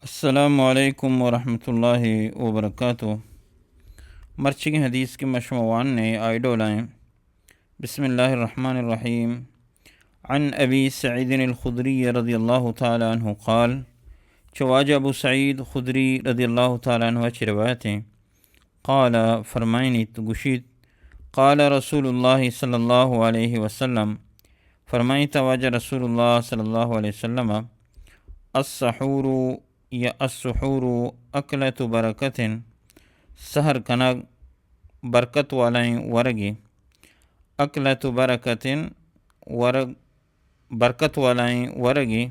السلام علیکم ورحمۃ اللہ وبرکاتہ۔ مرچیگیں حدیث کہ ما شما واننے آئی ڈولائیں۔ بسم اللہ الرحمن الرحیم۔ عن ابی سعید الخدری رضی اللہ تعالی عنہ قال، چہ واجہ ابو سعید خدری رضی اللہ تعالی عنہ چہ روایت ہیں۔ قال، فرمائنیت، گوشیت، قال رسول اللہ صلی اللہ علیہ وسلم، فرمائیت واجہ رسول اللہ صلی اللہ علیہ وسلم، السحور یا السحور اکلۃ برکۃ، سحر کنگ برکت والائیں ورگے، اکلۃ برکۃ، ورگ برکت والائیں ورگے،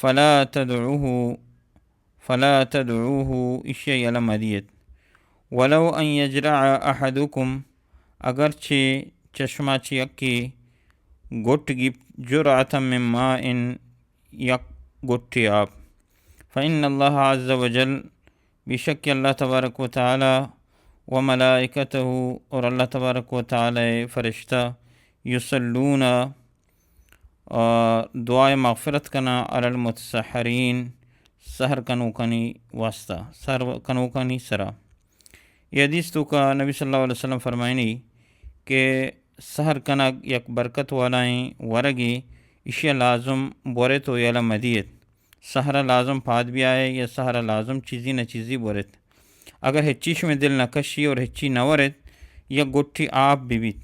فلا تدعوہ، فلا تدعوہ، اشیا یلہ مدیت، ولو ان یجرع احدکم، اگرچہ چہ شما چہ یکے گٹ گیپت، جرعۃ من ماء، یک گٹے آپ، فإن اللہ عز وجل، بے شک اللہ تبارک و تعالی، و ملائکتہ، اور اللہ تبارک و تعالی فرشتہ، یصلون، آ، دعائے مغفرت کنا، علی المتسحرین، سحر کنوکانی واسطہ، سحر کنوکانی سرا۔ یہ حدیث توکا نبی صلی اللہ علیہ وسلم فرمائنی کہ سحر کنگ یک برکت والائیں ورگے، اشیا لازم بوریت و یلہ مدیت۔ سحر لازم پاد بیائے یا سحر لازم چیزی نہ چیزی بوریت۔ اگر ہچی شمے دل نہ کشی اور ہچی نہ ورت، یک گٹی آپ ببیت۔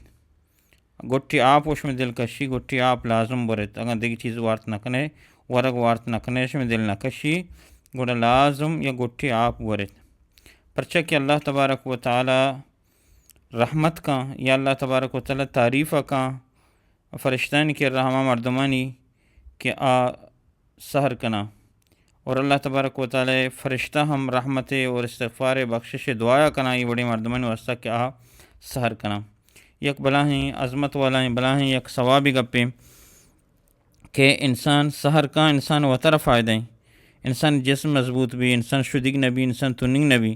گٹی آپ و شمے دل کشی، گٹی آپ لازم بوریت۔ اگاں دگہ چیز وارت نہ کنے، ورگ وارت نہ کنے، شمے دل نہ کشی، گڑا لازم یک گٹی آپ بوریت۔ پرچہ کہ اللہ تبارک و تعالی رحمت کاں یا اللہ تبارک و تعالی تعریف کاں فرشتانی کرا ہما مردمانی کہ آ سحر کناں۔ اور اللہ تبارک و تعالی فرشتہ ہم رحمت اور استغفار، بخشش، دعایا کناں ای وڑیں مردمانی واسطہ کہ آ سحر کناں۔ یک بلاہیں عظمت والائیں، بلاہیں یک ثوابی گپیں کہ انسان سحر کاں، انسان وترا فائدہ ایں، انسان جسم مضبوط بی، انسان شدیگ نہ بی، انسان تننگ نہ بی،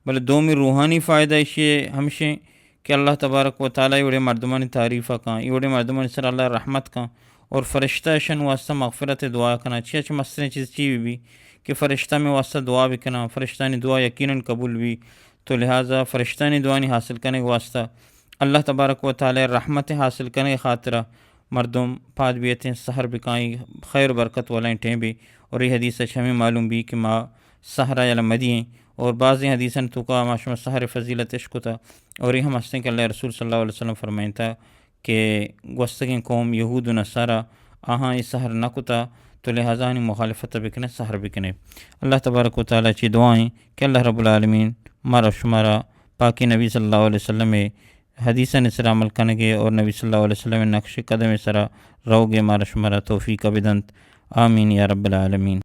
بلے دومی روحانی فائدہ اشی ہمشیں کہ اللہ تبارک و تعالی ای وڑیں مردمانی تعریف کاں، ای وڑیں مردمانی سر اللہ رحمت کاں اور فرشتہ اشان واسطہ مغفرت دعا کناں۔ چیا چہ مستریں چیز چی بی بی کہ فرشتہ میں واسطہ دعا بکناں، فرشتانی دعا یقیناً قبول بی۔ تو لہذا فرشتانی دعانی حاصل کنگ واسطہ اللہ تبارک و تعالی رحمت حاصل کنگ خاطرہ مردم پاد بیتیں سحر بکائیں، خیر و برکت والائیں ٹیم بی۔ اور یہ حدیث اچ ہمیں معلوم بی کہ ما سحر یلہ مدییں۔ اور بعضیں حدیثاں توکا ما شما سحر فضیلت اشکتا۔ اور یہ ہم ہستیں کہ اللہ رسول صلی اللہ علیہ وسلم فرمائنتا کہ گوستگیں قوم یہود و نصارا آہاں اے سحر نہ کتا، تو لہذا آنی مخالفت بکنے، سحر بکنے۔ اللہ تبارک و تعالی چی دعائیں کہ اللہ رب العالمین مارا شمارا پاکی نبی صلی اللہ علیہ وسلم حدیثانی سرا عمل کنگے اور نبی صلی اللہ علیہ وسلم نقش قدم سرا روگے مارا شمارا توفیق بدنت۔ آمین یا رب العالمین۔